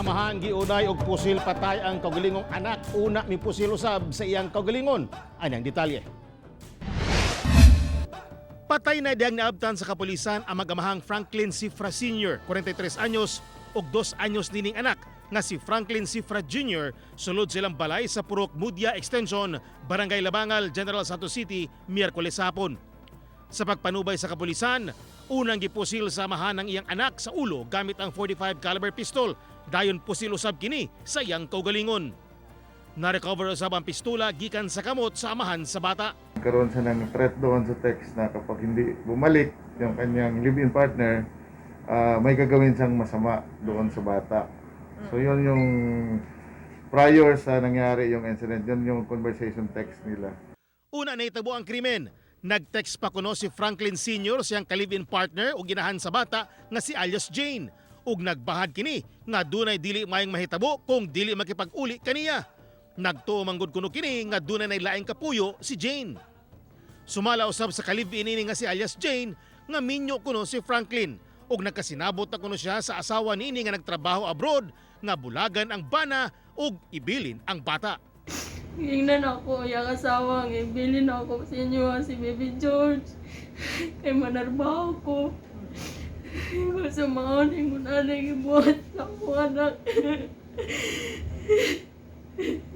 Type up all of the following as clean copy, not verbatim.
Amahan giunay og pusil patay ang kaugalingong anak, una mipusil usab sa iyang kaugalingon. Anang detalye. Patay na diyang naabtan sa kapulisan ang mag-amahang Franklin Cifra Sr., 43 anyos, ug 2 anyos nining anak nga si Franklin Cifra Jr. sulod silang balay sa Purok Mudia Extension, Barangay Labangal, General Santos City, Miyerkules hapon. Sa pagpanubay sa kapulisan, unang gipusil sa amahan ng iyang anak sa ulo gamit ang 45 caliber pistol. Dayon pusil usab kini sa iyang kaugalingon. Na-recover usab ang pistola gikan sa kamot sa amahan sa bata. Nagkaroon siya ng threat doon sa text na kapag hindi bumalik yung kanyang live-in partner, may gagawin siyang masama doon sa bata. So yun yung prior sa nangyari yung incident, yun yung conversation text nila. Una nahitabo ang krimen. Nag-text pa kuno si Franklin Sr. siyang ka-live-in partner ug ginahan sa bata nga si alias Jane. Ug nagbahad kini nga dunay dili maayong mahitabo kung dili makipag-uli kaniya. Nagtuo manggod kuno kini nga dunay nay laing kapuyo si Jane. Sumala usab sa ka-live-in ini nga si alias Jane nga minyo kuno si Franklin ug nagkasinabot na kuno siya sa asawa niini nga nagtrabaho abroad nga bulagan ang bana ug ibilin ang bata. Gingnan ako, iyang asawa, nga ibilin ako sa inyo ah, si Baby George. Kay manarbaho ko. Kung maon, ingon ana gibuhat sa akong anak.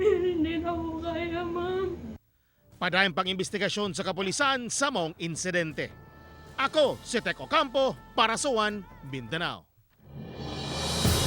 Hindi na ako kaya, ma'am. Padayon pang investigasyon sa kapulisan sa maong insidente. Ako si Teko Campo para sa One Mindanao.